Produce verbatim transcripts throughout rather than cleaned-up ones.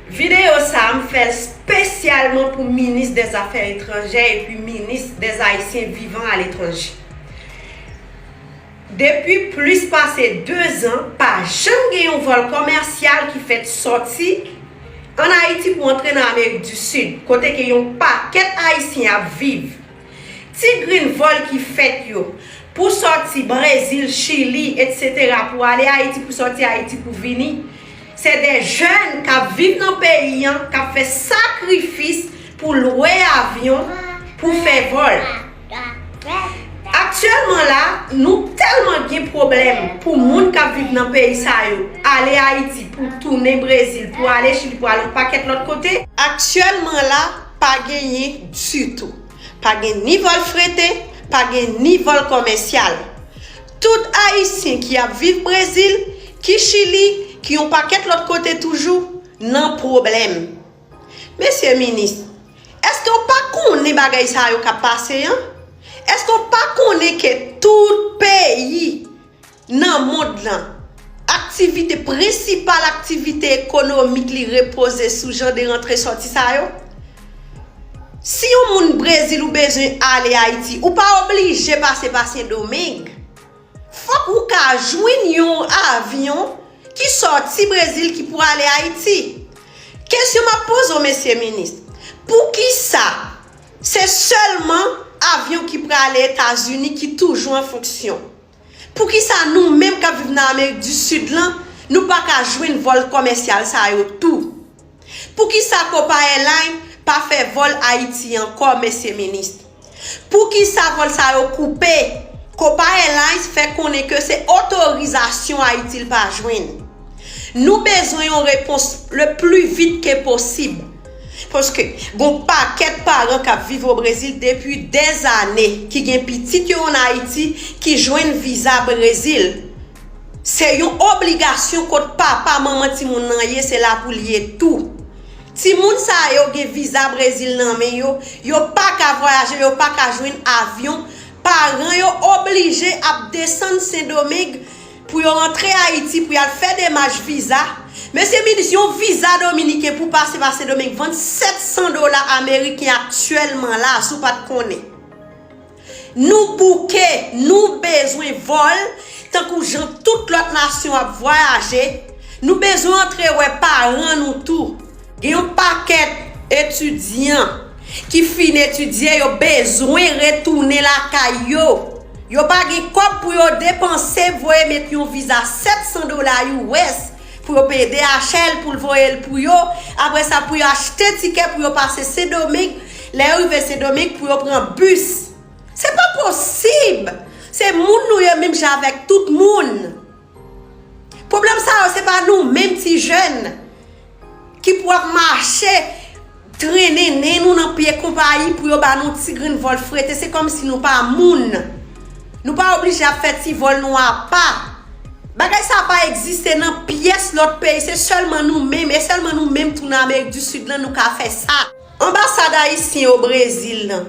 Videyo sa a m fè l espesyalman pou minis dè zafè etranjè epi minis dè Ayisyen vivan aletranje. Depi plis pase dezan, pa janm gen yon vòl kòmèsyal ki fèt sòti ann Ayiti pou antre nan Amerik di Sid, kote ke yon pakèt Ayisyen ap viv. Ti grenn vòl ki fèt yo pou sòti Brezil, Chili, etsetera, pou ale Ayiti, pou sòti Ayiti pou vini, se de jèn k ap viv nan peyi an, k ap fè sakrifis pou lwe avyon, pou fè vòl. Aktyèlman la, nou tèlman gen pwoblèm pou moun k ap viv nan peyi sa yo ale Ayiti, pou tounen Brezil, pou ale Chili, pou ale yon pakèt lòt kote. Aktyèlman la, pa genyen ditou. Pa gen ni vòl frete, pa gen ni vòl kòmèsyal. Tout Ayisyen ki ap viv Brezil, ki Chili, ki yon pakèt lòt kote toujou, nan pwoblèm. Mesye minis, èske w pa konnen bagay sa yo k ap pase an? Èske w pa konnen ke tout peyi nan mond lan, aktivite prensipal, aktivite ekonomik li repoze sou jan de rantre sòti sa yo? Si yon moun Brezil ou bezwen ale Ayiti, ou pa oblije pase pa Sendomeng. Fòk ou ka jwenn yon avyon ki sòti Brezil ki pou ale Ayiti. Kesyon m ap poze w, mesye minis, poukisa se sèlman avyon ki prale Etazini ki toujou an fonksyon? Poukisa nou menm k ap viv nan Amerik di Sid lan, nou pa ka jwenn vòl kòmèsyal sa yo tou? Poukisa Copa Airlines pa fè vòl Ayiti ankò, mesye minis? Poukisa vòl sa yo koupe? Copa Airlines fè konnen ke se otorizasyon Ayiti l pa jwenn. Nou bezwen yon repons le pli vit ke posib. Paske gon pakèt paran k ap viv o Brezil depi dèzane, ki gen pitit yo ann Ayiti, ki jwenn viza Brezil. Se yon obligasyon kot papa, manman timoun nan ye, se la pou l ye tou. Timoun sa yo gen viza Brezil nan men yo, yo pa ka vwayaje, yo pa ka jwenn avyon. Paran yo oblije ap desann Sendomeng pou yo rantre Ayiti, pou y al fè demach viza. Mesye minis, yon viza dominiken pou pase pa Sendomeng vann sèt san dola ameriken aktyèlman la, si w pa t konnen. Nou bouke, nou bezwen vòl, tankou jan tout lòt nasyon ap vwayaje. Nou bezwen antre wè paran nou tou. Gen yon pakèt etidyan ki fin etidye, yo bezwen retounen lakay yo. Yo pa gen kòb pou yo depanse, voye met yon viza sèt san dola U S pou yo peye D H L pou l voye l pou yo. Apre sa, pou yo achte tikè pou yo pase Sendomeng. Lè yo rive Sendomeng, pou yo pran bis. Se pa posib! Se moun nou ye menm jan avèk tout moun. Pwoblèm sa yo, se pa nou menm ti jèn ki pou ap mache, trennen nen nou nan pye konpayi pou yo ba nou ti grenn vòl frete. Se kòmsi nou pa moun. Nou pa oblije ap fè ti vòl nou apa. Bagay sa pa egziste nan pyès lòt peyi. Se sèlman nou menm, e sèlman nou menm tou nan Amerik di Sid lan nou ka fè sa. Anbasad ayisyen o Brezil lan,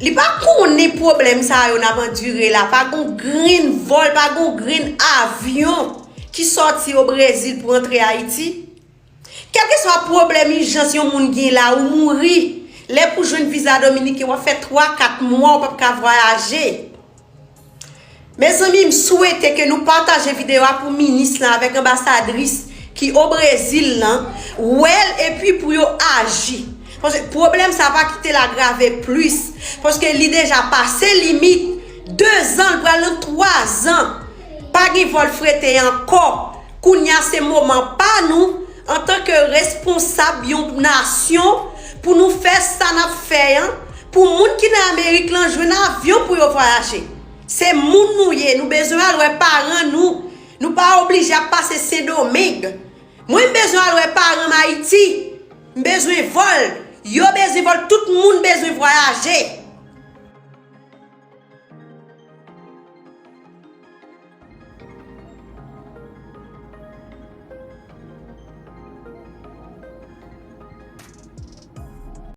li pa konnen pwoblèm sa yo n ap andire la. Pa gon grenn vòl, pa gon grenn avyon ki sòti o Brezil pou antre Ayiti. Kèlkeswa pwoblèm ijans yon moun gen la, ou mouri, lè pou jwenn viza dominiken, w ap fè twa, kat mwa, ou p ap ka vwayaje. Mezanmi, m swete ke nou pataje videyo a pou minis lan avèk anbasadris ki o Brezil lan, wè l epi pou yo aji. Paske pwoblèm sa pa kite l agrave plis. Paske li deja pase limit dezan, l pral nan twazan. Pa gen vòl frete ankò. Kounye a se moman pa nou, antanke responsab yon nasyon, pou nou fè sa n ap fè an, pou moun ki nan Amerik lan jwenn avyon pou yo vwayaje. Se moun nou ye, nou bezwen al wè paran nou. Nou pa oblije ap pase Sendomeng. Mwen, m bezwen al wè paran m Ayiti. M bezwen vòl. Yo bezwen vòl. Tout moun bezwen vwayaje.